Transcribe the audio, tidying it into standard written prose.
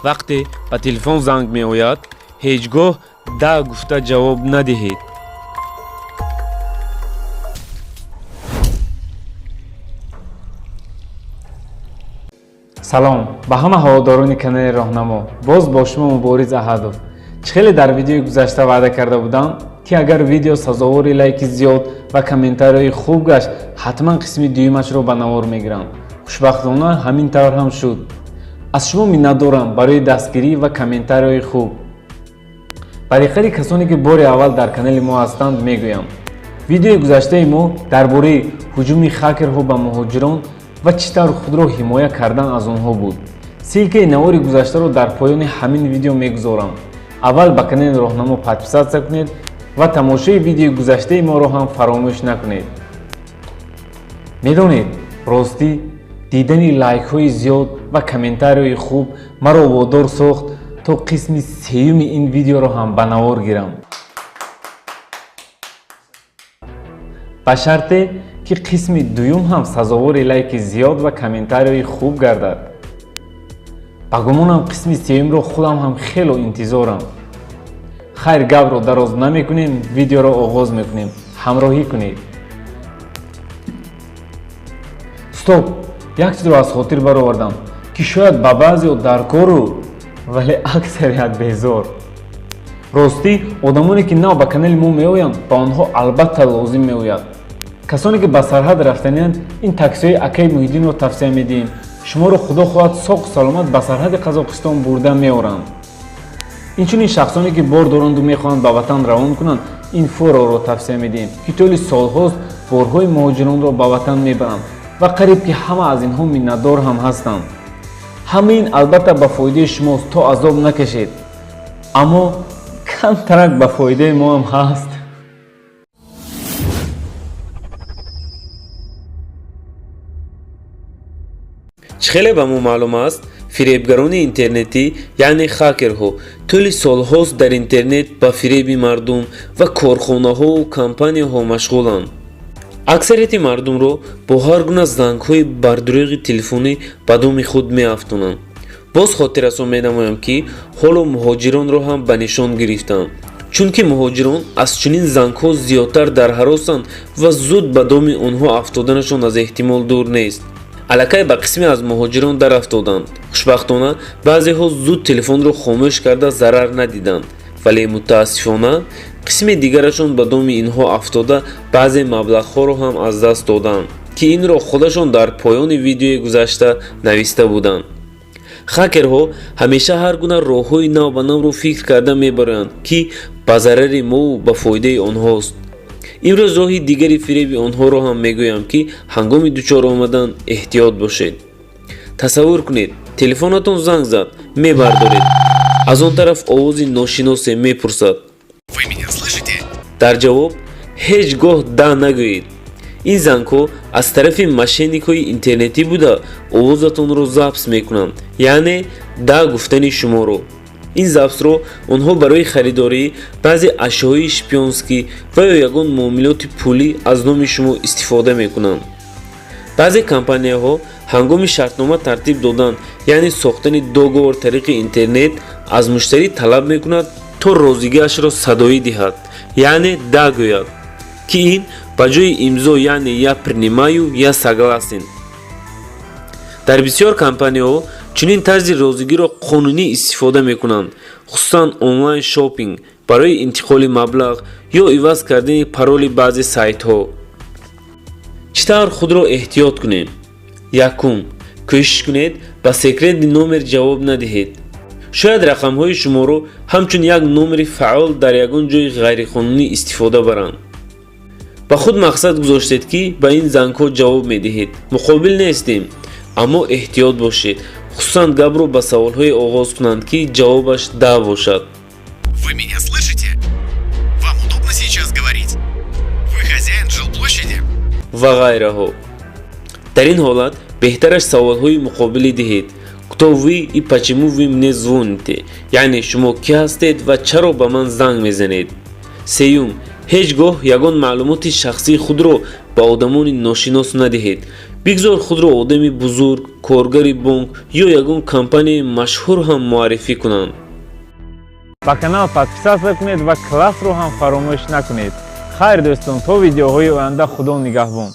Вақте ба телефон занг меояд, ҳеҷ гоҳ «да» гуфта ҷавоб надиҳед. Салом ба ҳама ҳаводорони канали Роҳнамо. Боз бо шумо Мубориз Аҳадов. Чӣ хеле дар видеои гузашта ваъда карда будам, ки агар видео сазовори лайки зиёд ва комментарияи хуб гашт, ҳатман қисми дуюмашро ба навор мегирам. Хушбахтона, ҳамин тавр ҳам шуд. Аз шумо миннатдорам барои дастгирӣ ва комментарияи хуб. Ба диққати касоне, ки бори аввал дар канали мо ҳастанд, мегӯям: видеои гузаштаи мо дар бораи ҳуҷуми хакерҳо ба муҳоҷирон ва чӣ тавр худро ҳимоя кардан аз онҳо буд. Ссылкаи навори гузаштаро дар поёни ҳамин видео мегузорам. Аввал ба канали Роҳнамо подписаться кунед ва тамошои видеои гузаштаи моро ҳам фаромӯш накунед. Медонед, ростӣ, дидани лайкҳои зиёд ва комментарияи хуб маро водор сохт, то қисми сеюми ин видеоро ҳам ба навор гирам, ба шарте ки қисми дуюм ҳам сазовори лайки зиёд ва комментарияи хуб гардад. Ба гумонам, қисми сеюмро худам ҳам хело интизорам. Хайр, гапро дароз намекунем, видеоро оғоз мекунем. Ҳамроҳӣ кунед. Стоп, як чизро аз хотир баровардам, ки шояд ба баъзео даркору, вале аксарият безор. Ростӣ, одамоне, ки нав ба канали мо меоянд, ба онҳо албатта лозим меояд. Касоне, ки ба сарҳад рафтаниянд, ин таксиҳои акаи Муҳиддинро тавсия медиҳем. Шуморо, худо хоҳад, соқу саломат ба сарҳади Қазоқистон бурда меоранд. Инчунин шахсоне, ки бор доранду мехоҳанд ба ватан равон кунанд, ин фуроро тавсия медиҳем, ки тӯли солҳост борҳои муҳоҷиронро ба ватан мебаранд ва қариб ки ҳама аз инҳо миннатдор ҳам ҳастанд. Ҳамаи ин албатта ба фоидаи шумост, то азоб накашед, аммо камтарак ба фоидаи мо ҳам ҳаст. Чӣ хеле ба мо маълум аст, фиребгарони интернетӣ, яъне хакерҳо, тӯли солҳост дар интернет ба фиреби мардум ва корхонаҳову компанияҳо машғуланд. Аксарияти мардумро бо ҳар гуна зангҳои бардурӯғи телефонӣ ба доми худ меафтонанд. Боз хотиррасон менамоям, ки ҳоло муҳоҷиронро ҳам ба нишон гирифтаанд, чунки муҳоҷирон аз чунин зангҳо зиёдтар дар ҳаросанд ва зуд ба доми онҳо афтоданашон аз эҳтимол дур нест. Аллакай ба қисме аз муҳоҷирон дарафтоданд. Хушбахтона, баъзеҳо зуд телефонро хомӯш карда зарар надиданд, вале мутаассифона, қисми дигарашон ба доми инҳо афтода, баъзе маблағҳоро ҳам аз даст доданд, ки инро худашон дар поёни видеои гузашта нависта буданд. Хакерҳо ҳамеша ҳар гуна роҳҳои навбанавро фикр карда мебароянд, ки ба зарари мову ба фоидаи онҳост. Имрӯз роҳи дигари фиреби онҳоро ҳам мегӯям, ки ҳангоми дучор омадан эҳтиёт бошед. Тасаввур кунед, телефонатон занг зад, мебардоред. Аз он тараф овози ношиносе мепурсад: Вы меня слышите? Дар ҷавоб ҳеҷ гоҳ «да» нагӯед. Ин зангҳо аз тарафи мошенникҳои интернетӣ буда, овозатонро запис мекунанд, яъне «да» гуфтани шуморо. Ин записро онҳо барои харидорӣ баъзе ашёҳои шпионскӣ ва ё ягон муомилоти пулӣ аз номи шумо истифода мекунанд. Баъзе компанияҳо ҳангоми шартнома тартиб додан, яъне сохтани договор тариқи интернет, аз муштарӣ талаб мекунад, то розигиашро садоӣ диҳад, яъне «да» гӯяд, ки ин ба ҷои имзо, яъне «я принимаю», «я согласен». Дар бисёр компанияҳо чунин тарзи розигиро қонунӣ истифода мекунанд, хусусан онлайн шопинг, барои интиқоли маблағ ё иваз кардани пароли баъзе сайтҳо. Чӣ тавр худро эҳтиёт кунем? Якум, кӯшиш кунед, ба секретный номер ҷавоб надиҳед. Шояд рақамҳои шуморо ҳамчун як номери фаъол дар ягон ҷои ғайриқонунӣ истифода баранд. Ба худ мақсад гузоштед, ки ба ин зангҳо ҷавоб медиҳед, муқобил нестем, аммо эҳтиёт бошед, хусусан гапро ба саволҳое оғоз кунанд, ки ҷавобаш «да» бошад. Вы меня слышите? Вам удобно сейчас говорить? Вы хозяин жилплощади? Ва ғайраҳо. Дар ин ҳолат беҳтараш саволҳои муқобилӣ диҳед: «Кто вы и почему вы мне звоните?» Яъне шумо кӣ ҳастед ва чаро ба ман занг мезанед? Сеюм, ҳеҷ гоҳ ягон маълумоти шахсии худро ба одамони ношинос надиҳед. Бигзор худро одами бузург, коргари бонк ё ягон компанияи машҳур ҳам муаррифӣ кунанд. Ба канал подписаться кунед ва классро ҳам фаромӯш накунед. Хайр, дӯстон, то видеоҳои оянда, Худо нигаҳбон.